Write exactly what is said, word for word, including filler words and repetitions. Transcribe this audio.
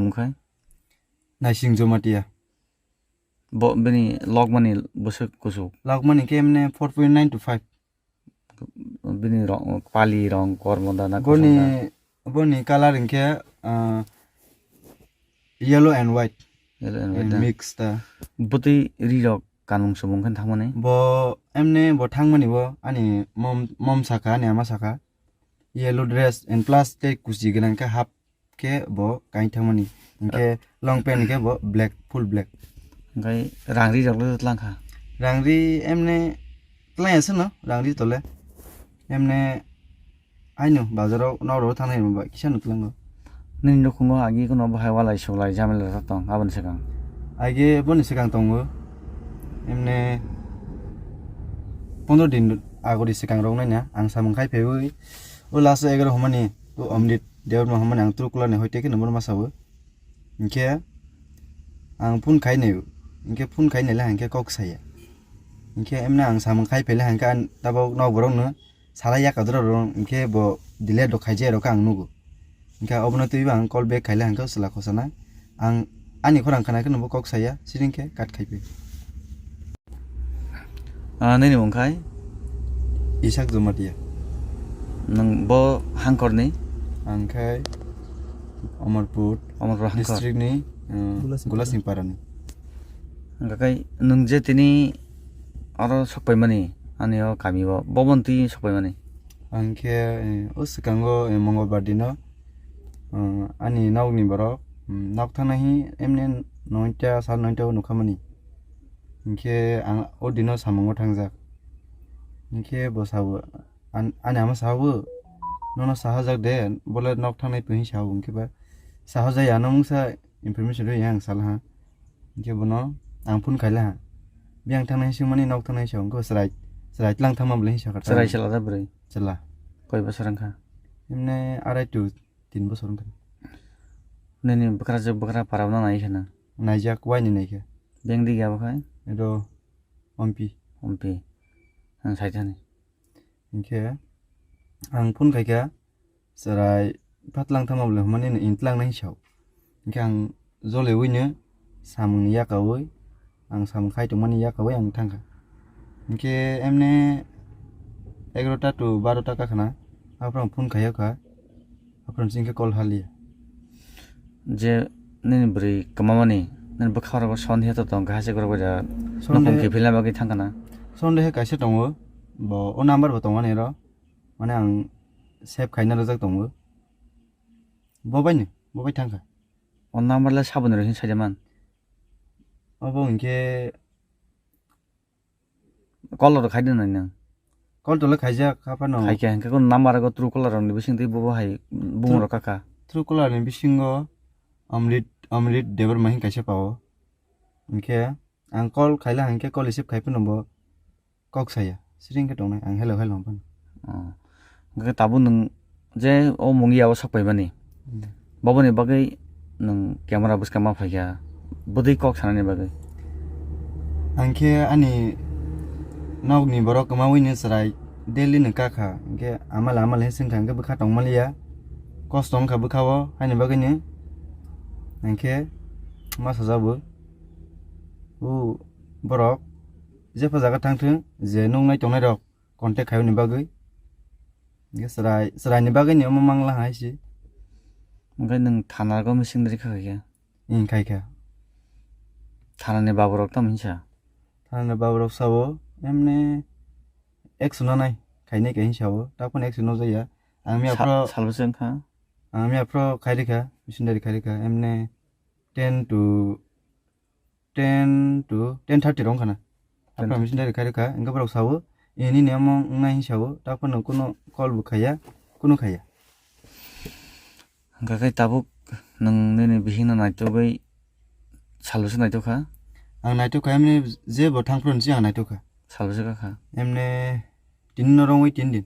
Wngkha? Naising Jomatia. Bo bini lokmani bwswk kuchuk? Lokmani khe emne four point nine to five. Bini rong, pali rong, kormo da na Boni, kosom da? Boni colour hinkhe, ah, yellow and white. Yellow and white da? Mix da. Bwtwi ri rok kanmung sumung khe thangmani? Bo emne bo thangmani bo ani mom, mom sakha, ani ama sakha. Yellow dress and plus tei kuchi gwnang khe half khe bo kain thangmani. Hinkhe long pant hinkhe bo black, full black. Hinkhe rangri rok le tlang kha? Rangri emne tlang ya seno, rangri tole. Emne aino bazaro nok rok thangnai ba kisa no tlango. Nini nukhungo agi kono bahai walai suklai jamela rok tong aboni swkang? Agi boni swkang tongo. Emne pondro din agori swkang rok naina ang samung khai phaiwi o last o egaro humani o Amrit Debbarma humani ang Truecaller ni hoite kheno bono ma sao. Hinkhe ang phone khai naio. Hinkhe phone khai naile hinkhe kok saya. Hinkhe emne ang samung khai phaile hinkhe ang tabok nok borok no salai ya kadro rok hinkhe bo delete rok khaijak rok ang nugo. Hinkhe obono twibo ang call back khaile hinkhe chwla khosana. Ang ani khorang khna khe no bo kok saya siring khe cut khai phi. Ah, nini mung khai? Isak Jomatia. Nwng bo hangkorni? Ang khai Amarpur Amarpur hangkor. District ni, uh, Gulasingpara. Gulasingpara ni. Hwnkha khai nwng je tini oro sokpaimani, ani o kami o, bo bo twi sokpaimani? Ang khe, eh, o swkango, eh, Mongolbar dino, uh, ani nokni borok, mm, nok thangna hi emne noita, sar noita o nukha mani. Hinkhe ang o dino samungo thangjak. Hinkhe bo sao, an-, ani ama sao, "Nono sahajak de, bole nok thangnai twi," hinwi sao. Hinkhe ba sahajai ano mungsa information rwi ang salaha. Hinkhe bono ang phone khaila ha. Biyang thangnai swngmani nok thangnai sao, hinkhe chwrai, chwrai tlang thangma bole hinwi sakha. Chwrai chwla da bwrwi? Chwla. Koi bosor wngkha? Emne arai to tin bosor wngkha. Nini bwkrajwk bwkra para no nai khe na? Naijak, waini naikhe. Beng digi abo khai? Ero Ompi. Ompi. Ang saithani. Hinkhe ang phone khaikha, chwrai phatlang thangma bole hwnmani intlang nai sao. Hinkhe ang jolewino samungni yakaui, ang samung khai tongmani yakaui ang thangkha. Hinkhe emne egarota to barota kakhna, aphuru ang phone khaiyakha. Aphuru singkhe call haliya. Je nini bwrwi kwmamani, nini bwkha rok sondehe to tong kha, hachek rok bai da. Sonde- nokhung kiphilna bagwi thang kana? Sondehe kaisa tongo, bo o number bo tongo ani oro, mane ang save khaina rwjak tongo. Bo bai ni, bo bai thang kha. O number le saboni rok hin saida man? Obo hinkhe Call rok khai de nai nang? Call to le khaijak, haphano. Khai khe, hinkhe kunu number rok Truecaller rok ni bising twi bobo hai bumung rok kha kha. Truecaller ni bisingo Amrit, Amrit Debbarma hin kaisa pao. Hinkhe ang call khaila hinkhe call receive khai phano bo kok saya. Siring khe tongnai, ang hello hello hwn phano. Oh. Hinkhe tabuk nwng je o mungya o sok paimani. Hmm. Boboni bagwi nwng camera bwskang ma phaikha, bwdwi kok sanani bagwi? Ang khe ani nokni borok kwmawi ni chwrai daily ni kakha, hinkhe amal amal he swngkha, hinkhe bwkha tongmaliya, kosto wngkha bwkha o, haini bagwi ni hinkhe ma sajak bo. O borok jepha jaga thangthwng, je nuknai tongnai rok contact khaiyoni bagwi. Hinkhe chwrai, chwraini bagwi ni omo mangla hai se. Hinkhe nwng thana rogo missionary kha khaikha? Ing khaikha. Thanani baborok tamo hinsa? Thanani baborok sao, emne action nanai khainai khe hinsao, taphano action nojaya. Ang miya phro, salbose wngkha? Ang miya phro khairikha, missionary khairikha, emne ten to ten to ten thirty rok wngkha na. Ten thirty. Aphano missionary khairikha, hinkhe borok sao, ini ni omo wngnai hinsao, taphano kunu call bo khaiya, kunu khaiya. Hinkha khe tabuk nwng nini bihikno naitugwi salbose naitugkha? Ang naitugkha, emne jebo thangphru nisi ang naitugkha. Salbose kakha? Emne tini no rwngwi tin din.